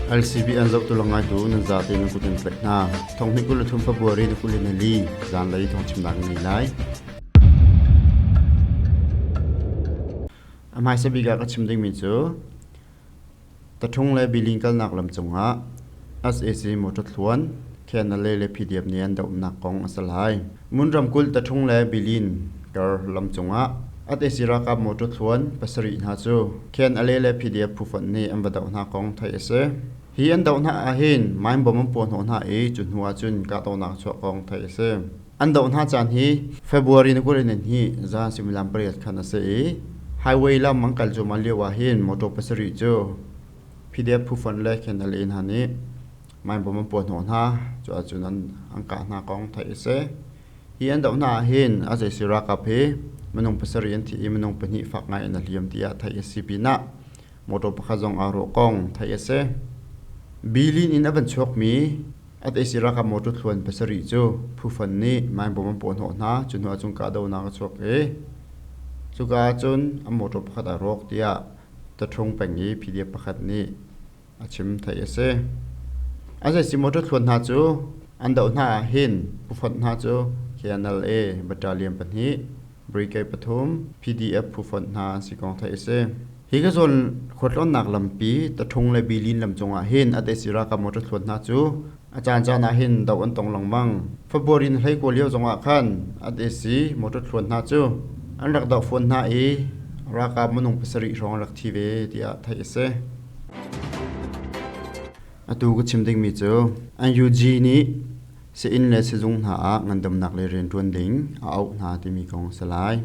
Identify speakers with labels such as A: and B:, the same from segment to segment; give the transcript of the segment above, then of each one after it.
A: LCB an zohtu lang ngaitu nan zate nan kut in tlaih hna. Thonghnih 23 February ni 24 zanlei thawngchimnak ngei lai. A hmaisa bik ah ka chim dingmi cu Taṭhung le Biling kalnak lam cungah sac motor thluan KNLA le PDF nih an dohnak kong a si lai. Ngun ramkulh Taṭhung le Bilin kar lam cungah sac ralkap motor thluan pasarih hna cu KNLA le PDF phufonh nih an va doh hna kong theih a si. Hi an doh hna ahhin mine bomb an puah hnawh hna i cu hnu ahcun kahdohnak chuah kong theih a si. An doh hna caan hi February ni 22 zan suimilam pariat khan a si i highway lam an kal cuahmah lio ahhin motor pasarih cu PDF phufonh le KNLA hna nih mine bomb an puah hnawh hna. Cu ahcun an kah hna kong theih a si. Hi an doh hna ahhin a zeisi ralkap hi minung pasarih an thi i minung pahnih fak ngai in a hliam tiah theih a si pinah motor pakhat zong aa rawh kong theih a si. Bilin in a van chuakmi Sac ralkap motor thluan pasarih cu phufan nih mainbawm an puahhnawh hna. Cu hnu ahcun kahdohnak a chuak i cuka ahcun an motor pakhat aa rawk tiah Taṭhung peng i PDF pakhat nih a chim theih a si. Sac motor thluan hna cu an doh hna ahhin phufonh hna cu KNLA battalion pahnih, brigade pathum, PDF phufonh hna an si kong theih a si. Hi ka zawn khualtlawnnak lampi Taṭhung le Bilin lam cungah hin a Desi ralkap motor thluan hna cu a caancaan ah hin doh an tong lengmang. February ni 19 lio zongah khan a Desi motor thluan hna cu an rak doh fawn hna i ralkap minung pasarih hrawng an rak thi ve tiah theih a si. Atu ka chim dingmi cu NUG nih sii-inn le sizung hna ah ngandamnak lei rianṭuan ding a auh hna timi kong a si lai.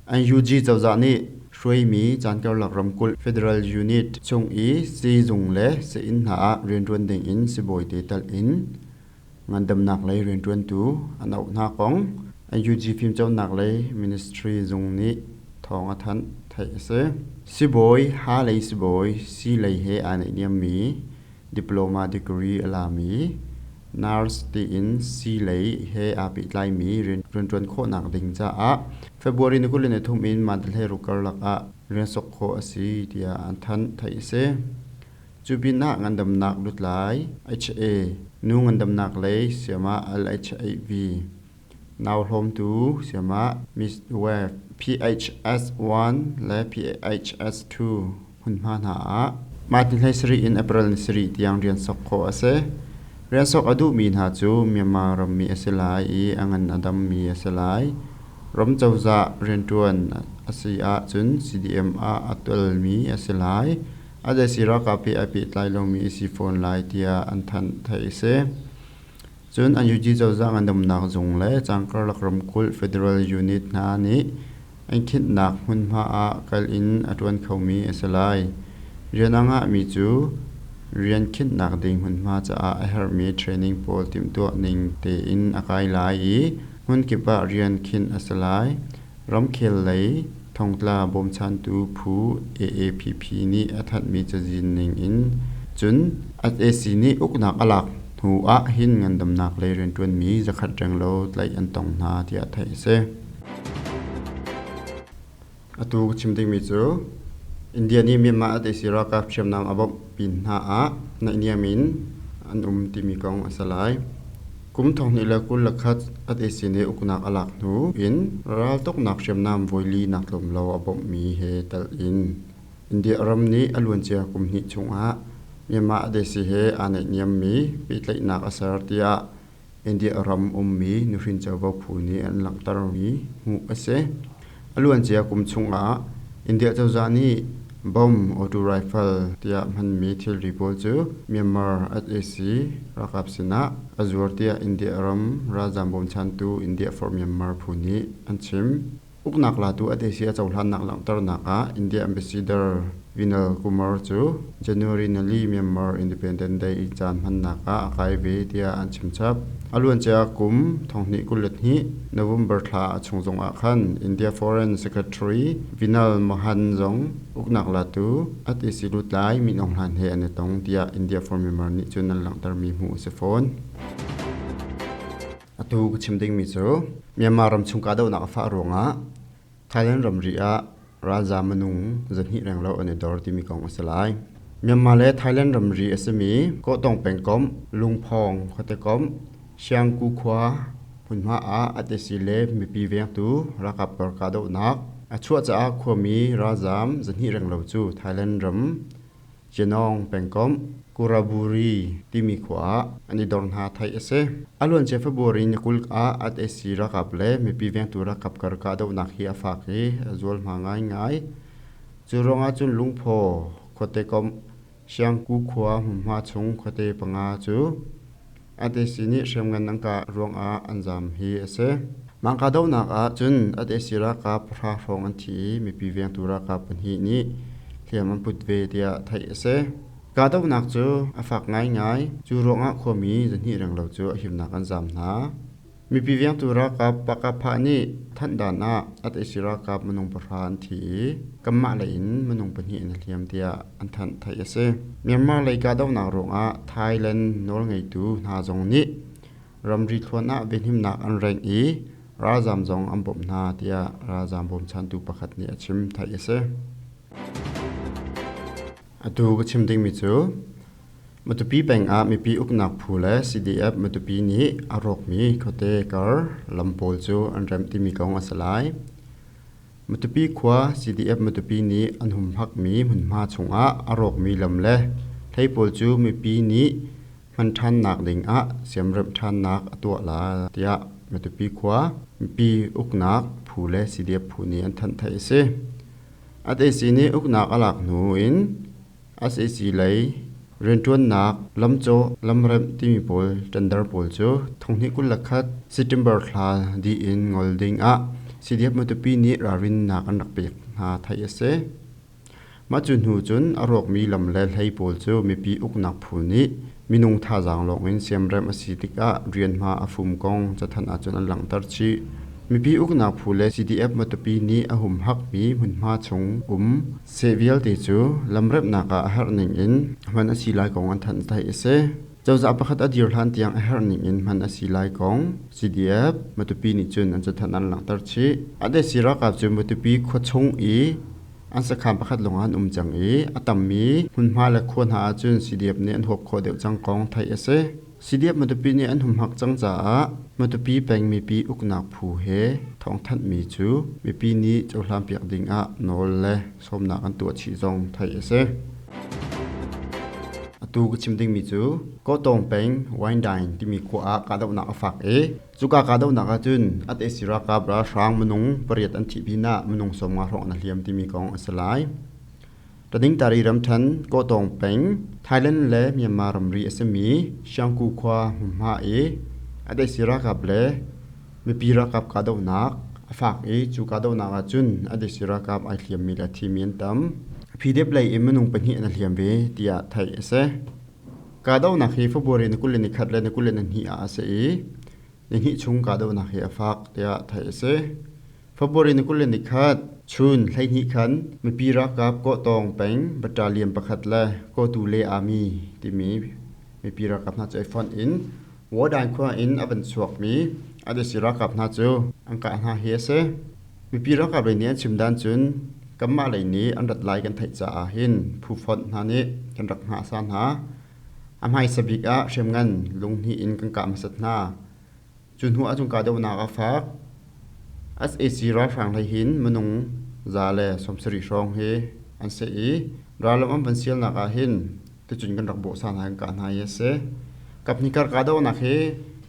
A: NUG cozah nih hruaimi caankarlak ramkulh Federal Unit chung i siizung le sii-inn hna ah rianṭuan ding in sibawi te telh in ngandamnak lei rianṭuantu an auh hna kong NUG fimcawnnak lei ministry zung nih thawng a thanh theih a si. Sibawi, ha lei sibawi, sii lei he aa naihniammi diploma degree a lami nurse tiin sii lei he aa pehtlaimi rianṭuan khawhnak ding caah February ni 23 in Mandalay karlak ah rian sok khawh a si tiah an thanh theih a si. Cu pinah ngandamnak lutlai HA, nu ngandamnak lei siamah LH8V, nau hlawmtu siamah Midwife PHS1 le PHS2 hmunhma hna ah mah ni 17 in April ni sarih tiang rian sok khawh a si. Rian sok a duhmi hna cu Myanmar rammi a si lai i a ngan a dammi a si lai. Ram cozah rianṭuan a si ahcun CDM ah a telmi a si lai. A desi ralkap he ai pehtlai lomi a si fawn lai tiah an thanh theih a si. Cun NUG cozah ngandamnak zung le cangkarlak ramkulh federal unit hna nih an khinhnak hmunhma ah kal in a ṭuan khomi a si lai. Rian a ngahmi cu rian khinhnak ding hmunhma caah a herhmi training pawl timhtuah ning tein a kai lai i hmunkip ah rian khinh a si lai. Ramkhel lei thongtla bawmchantu phu AAPP nih a thanhmi cazin ning in cun sac nih uknak a lak hnu ah hin ngandamnak lei rianṭuanmi zakhat renglo tlaih an tong hna tiah theih a si. Atu ka chim dingmi cu India nih Myanmar sac ralkap hriamnam a bawmh pin hna ah naihniam in an um timi kong a si lai. Kum 2021 sac nih uknak a lak hnu in raltuknak hriamnam voili nak tlawm lo a bawmhmi he telh in India ram nih a luancia kum hnih chungah Myanmar sac he aa naihniammi pehtlaihnak a ser tiah India ram ummi nuhrin covo phu nih an langhtermi hmuh a si. A luancia kum chungah India cozah nih bomb auto rifle tiah hmanmi thilri pawl cu Myanmar sac ralkap sinah a zuar tiah India ram ralzaam bawmchantu India for Myanmar phu nih an chim. Uknak latu sac a cohlannak langhternak ah India Ambassador Vinal Kumar cu January nali Myanmar Independence Day i caan hmannak ah a kai ve tiah an chimchap. A luancia kum 2022 November thla a chung zongah khan India Foreign Secretary Vinal Mohan zong uknak latu sac lutlai Min Aung Hlaing he an i tong tiah India Foreign Myanmar nih cun an langhtermi hmuh a si fawn. Atu ka chim dingmi cu Myanmar ram chung kahdohnak a fah ruangah Thailand ramri ah ralzaam minung zahnih renglo an i dor timi kong a si lai. Myanmar le Thailand ramri a simi Kawhtawng pengkomh, Lungphawng khuatekomh, Siangku khua hmunhma ah atesi le mipi vengtu ralkap kar kahdohnak a chuah caah khuami ralzaam 200 renglo cu Thailand ram Cianawng pengkomh Kuraburi timi khua ah an i dor hna theih a si. A luancia February ni 20 ah at-esi ralkap le mipi vengtu ralkap kar kahdohnak hi a fak i a zualhma ngaingai. Cu ruangah cun Lungphaw khuate komh Siangku khua hmunhma chung khuate panga cu at-esi nih hriamngan an kah ruangah an zaam hi a si. Mah kahdohnak ah cun at-esi ralkap pahra hrawng an thi i mipi vengtu ralkap pahnih nih hliam an put ve tiah theih a si. Kahdohnak cu a fak ngaingai. Cu ruangah khuami 200 renglo cu a himnak an zaam hna. Mipi vengtu ralkap Pakapha nih thanhdan ah at-esi ralkap minung pahra an thi i kanmah lei in minung pahnih an i hliam tiah an thanh theih a si. Myanmar lei kahdohnak ruangah Thailand nawlngeitu hna zong nih ramri thluan ah venhimnak an rengh i ralzaam zong an bawmh hna tiah ralzaam bawmchantu pakhat nih a chim theih a si. Atu ka chim dingmi cu Matupi peng ah mipi uknak phu le CDF Matupi nih a rawkmi khuate kar lam pawl cu an remh timi kong a si lai. Matupi khua CDF Matupi nih an humhakmi hmunhma chungah a rawkmi lam le hlei pawl cu mipi nih hman ṭhannak ding ah siamremh ṭhannak a tuah lai tiah Matupi khua mipi uknak phu le CDF phu nih an thanh theih a si. ATC nih uknak a lak hnu in Sac lei rianṭuannak lamcawh lamremh timi pawl tender pawl cu 2021 September thla dih in ngol ding ah CDF Matupi nih ralrinnak an rak pek hna theih a si. Mah cu hnu cun a rawkmi lam le hlei pawl cu mipi uknak phu nih minung thazaang lawngin siamremh a si tikah rianhma a fum kong cathanh ahcun an langhter chih. Mipi uknak phu le CDF Matupi nih a humhakmi hmunhma chung um seh vialte cu lamremhnak ah a herh ning in hman a si lai kong an thanh theih a si. Cozah pakhat a dir hlan tiang a herh ning in hman a si lai kong CDF Matupi nih cun an cathanh an langhter chih. Adesi ralkap cu Matupi khuachung i an sakhan pakhat lawng ah an um cang i a tammi hmunhma le khua hna ahcun CDF nih an huap khawh deuh cang kong theih a si. CDF Matupi nih an humhak cang caah Matupi peng mipi uknak phu he thawngthanhmi cu mipi nih cohlanpiak ding ah nawl le sawmnak an tuah chih zong theih a si. Atu ka chim dingmi cu Kawtawng peng Windine timi khua ah kahdohnak a fak i cuka kahdohnak ahcun at-esi ralkap ralhrang minung pariat an thih pinah minung 50 hrawng an hliam timi kong a si lai. Tadingtari ramṭhen Kawhtawng peng Thailand le Myanmar ramri a simi Siangku khua hmunhma i a daihsi ralkap le mipi ralkap kahdohnak a fak i cu kahdohnak ahcun a daihsi ralkap ai hliammi le a thimi an tam. PDF lei in minung pahnih an i hliam ve tiah theih a si. Kahdohnak hi February ni 21 le ni 22 ah a si i nihnih chung kahdohnak hi a fak tiah theih a si. February ni 21 chun 12 khan mipi ralkap Kawhtawng peng battalion pakhat le Kawtu Le Army timi mipi ralkap hna cu i fonh in Wardine khua in a van chuakmi Adesi ralkap hna cu an kah hna hi a si. Mipi ralkap lei nih an chim dan cun kanmah lei nih an rat lai kan theih caah hin phu fonh hna nih kan rak hngah sa hna. A hmaisa bik ah hriamngan lunghnih in kan kah hmasat hna. Cu hnu ah cun kahdohnak a fak. Sac ralhrang hlei hin minung 170 hrawng hi an si i rallam an van sialnak ah hin ticun kan rak bawh sa hna kan kah hna hi a si. Kaphnih kar kahdohnak hi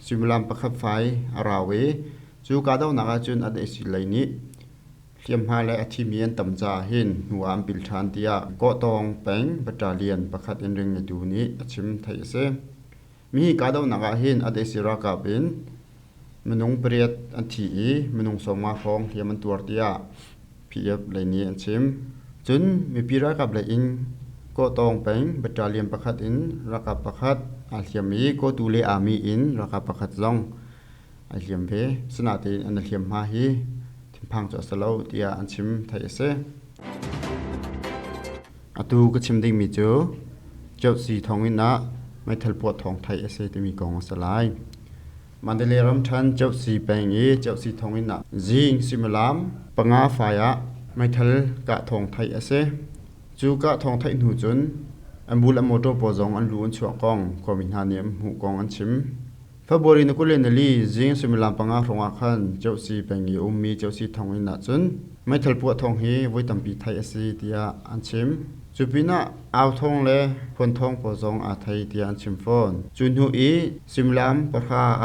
A: suimilam pakhat fai a rau i cu kahdohnak ahcun an sac lei nih hliamhma le a thimi an tam caah hin hnu ah an pil ṭhan tiah Kawhtawng peng battalion pakhat in ring ngeitu nih a chim theih a si. Mi kahdohnak ah hin a desi ralkap in minung pariat an thi i minung 50 hrawng hliam an tuar tiah PDF lei nih an chim. Cun mipi ralkap lei in Kawhtawng peng battalion pakhat in ralkap pakhat aa hliam i Kawtu le Army in ralkap pakhat zong ai hliam ve. Sinain an i hliamhma hi thinphang cu a si lo tiah an chim theih a si. Atu ka chim dingmi cu Chelsea thonginn ah meithal puah thawng theih a si timi kong a si lai. Mandalay ramṭhen Chelsea peng i Chelsea thonginn ah zing suimilam panga fai ah meithal kah thawng theih a si. Cu kah thawng theih hnu cun An bul an motor pawl zong an lu an chuah kong khuami hna nih an hmuh kong an chim. February ni 24 zing suimilam 5 hrawng ah khan Cheusi peng i a ummi Cheusi thonginn ah cun meithal puah thawng hi voi tampi theih a si tiah an chim. Cu pinah au thawng le khuan thawng pawl zong aa thei tiah an chim fawn. Cu hnu i suimilam 9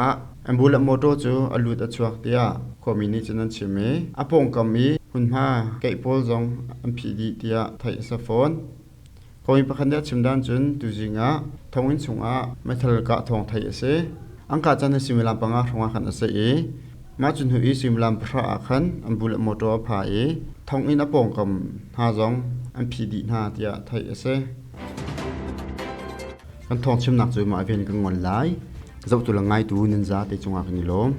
A: ah ambulance motor cu a lut a chuak tiah khuami nih cun an chim i a pawngkam i hmunhma keih pawl zong an phih dih tiah theih a si fawn. Kawmi pakhat nih a chim dan cun tuzing ah thonginn chungah meithal kah thawng theih a si. An kah caan hi suimilam 5 hrawngah khan a si i mah cu hnu i suimilam 9 ah khan an bu le motor a pha i thonginn a pawngkam hna zong an phih dih hna tiah theih a si. Kan thawng chimnak cu mah ven kan ngol lai. Zohtu le ngaitu nan za te cungah kan i lawm.